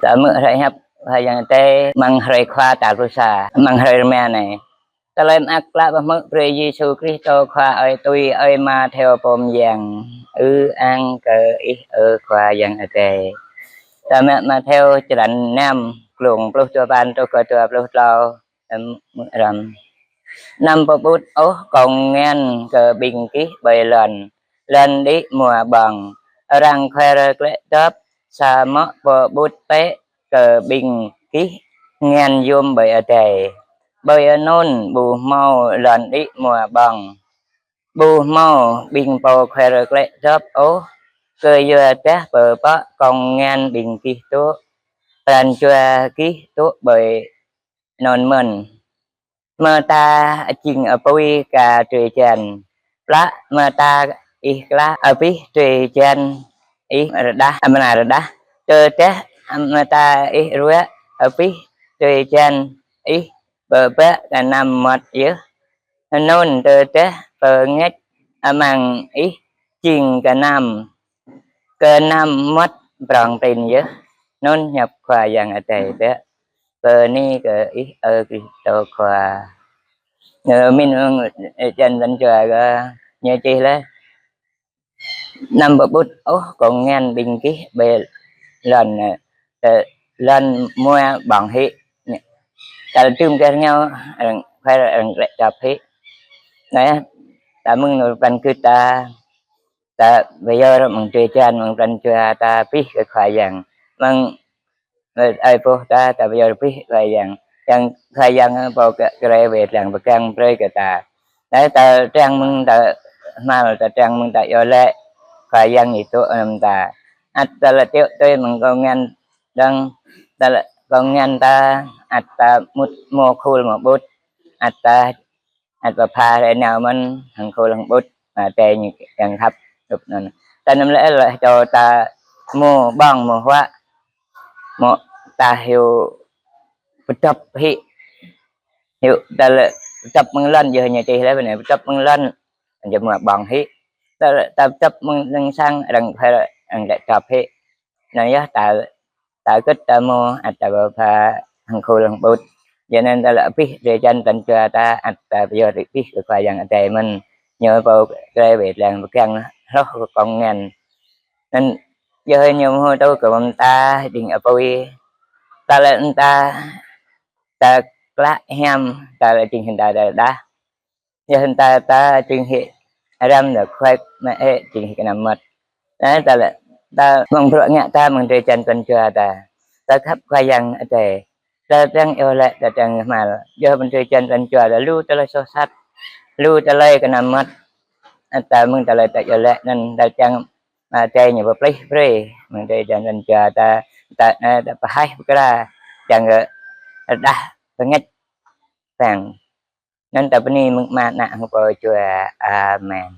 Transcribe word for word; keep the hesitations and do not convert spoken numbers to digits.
Ta hmư̆ hrơi hiăp Khua Yang Adai amăng hrơi Khua tal pluh sa, amăng hrơi rơma anai. Tơlơi mơak klă pơhmư̆ brơi Yêsu Krist Khua ơi tui ơi Mattheo pô mơyang. Ư-ang kơ Ih, ơ Khua Yang Adai. Ta mă Mattheo črăn năm, glông pluh dua păn truh kơ dua pluh klâo. Em, răm. Anăm pơƀut ôh kông ngăn kơ ƀing gih ƀơi lŏn, lŏn đĭ hmua ƀơ̆ng, arăng khoer klĕ dŏp, samơ̆ pơƀut bĕ kơ ƀing gih ngăn yôm ƀơi adai, ƀơi anŭn ƀu hmâo lŏn đĭ hmua ƀơ̆ng, ƀu hmâo ƀing pô khoer klĕ dŏp ôh. Kơyua dah pơpă kông ngăn ƀing gih tŭ, pran jua gih tŭ ƀơi anŭn mơ̆n. Mơta jing apui kơ drơi jăn, plă mơta ih klă abih drơi jăn ih rơđah, amra rơđah. Tơdah mơta ih ruă, abih drơi jăn ih pơbă kơnăm mơmŏt yơh. Anŭn tơdah pơngač amăng ih jing kơnăm, kơnăm mơmŏt prŏng prin yơh. Anŭn hiăp Khua Yang Adai tơ. Bơni kơ Ih, ơ Krist Khua. Nơ min, ơ, čăn pran jua kơ ñu čih lĕ: Anăm pơƀut ôh kông ngăn ƀing gih ƀơi lŏn, ơ, lŏn hmua ƀơ̆ng hĭ. Tal tŭm kơ rơngiao, arăng khoer, arăng klĕ dŏp hĭ. Anai, ta mơ̆ng anŭn pran gưt ta, ta pơyơr mơ̆ng drơi jăn, mơ̆ng pran jua ta abih kơ Khua Yang. Mơ̆ng ơi pô ta, ta pơyơr abih Khua Yang. Yang Khua Yang pô kơ kre wai lăng pơgang brơi kơ ta. Anai ta trang mơ̆ng ta hmal, ta trang mơ̆ng ta iâu laĭ, Khua Yang ih tŭ anăm ta. Ăt ta lĕ tiŏ tui mơ̆ng kông ngăn dơ̆ng, ta lĕ kông ngăn ta, ăt ta mŭt hmâo khul hmâo ƀut, ăt ta ăt pơpha rai nao mơ̆n hăng khul hăng ƀut, mă tơ ñu yang khăp tŭp anŭn. Ta anăm lĕ lĕ čô ta hmua ƀơ̆ng hmua huă, hmua ta hyu pơdŏp hĭ. Hyu ta lĕ pơdŏp mơ̆ng lŏn, yơh ñu čih lĕ bơnai pơdŏp mơ̆ng lŏn, jing hmua ƀơ̆ng hĭ. Ta lĕ ta pơdŏp mơ̆ng sang, arăng khoer, arăng klĕ dŏp hĭ. Anŭn yơh ta ta gưt ta hmua, ăt ta pơpha hăng khul hăng ƀut. Yua anŭn ta lĕ abih drơi jăn pran jua ta, ăt ta pơyơr abih kơ Khua Yang Adai mơ̆n. Ñu pô kre wai lăng pơgang hloh kơ kông ngăn. Anŭn yơh ñu hmâo tŭ kơ mơta jing apui. Ta lĕ ta, ta klă hiam, ta lĕ jing hơnda ta rơđah. Yơh hơnda ta jing hĭ răm, ta khoek mă hĭ jing hĭ kơnăm mơmŏt. Anai ta lĕ, ta mơ̆ng bruă ngă ta, mơ̆ng drơi jăn pran jua ta. Ta khăp Khua Yang Adai. Ta trang iâu laĭ, ta trang hmal. Yơh mơ̆ng drơi jăn pran jua ta lu tơlơi soh sat, lu tơlơi kơnăm mơmŏt. Ta mơ̆ng tơlơi ta iâu laĭ anŭn ta čang Adai ñu pơplih brơi mơ̆ng drơi jăn pran jua ta, ta, ta pơhaih pơkra, čang kơ rơđah pơngač pang. Anŭn ta bơni mơ̆ng Ama, Ană hăng Pô Jua. Amen.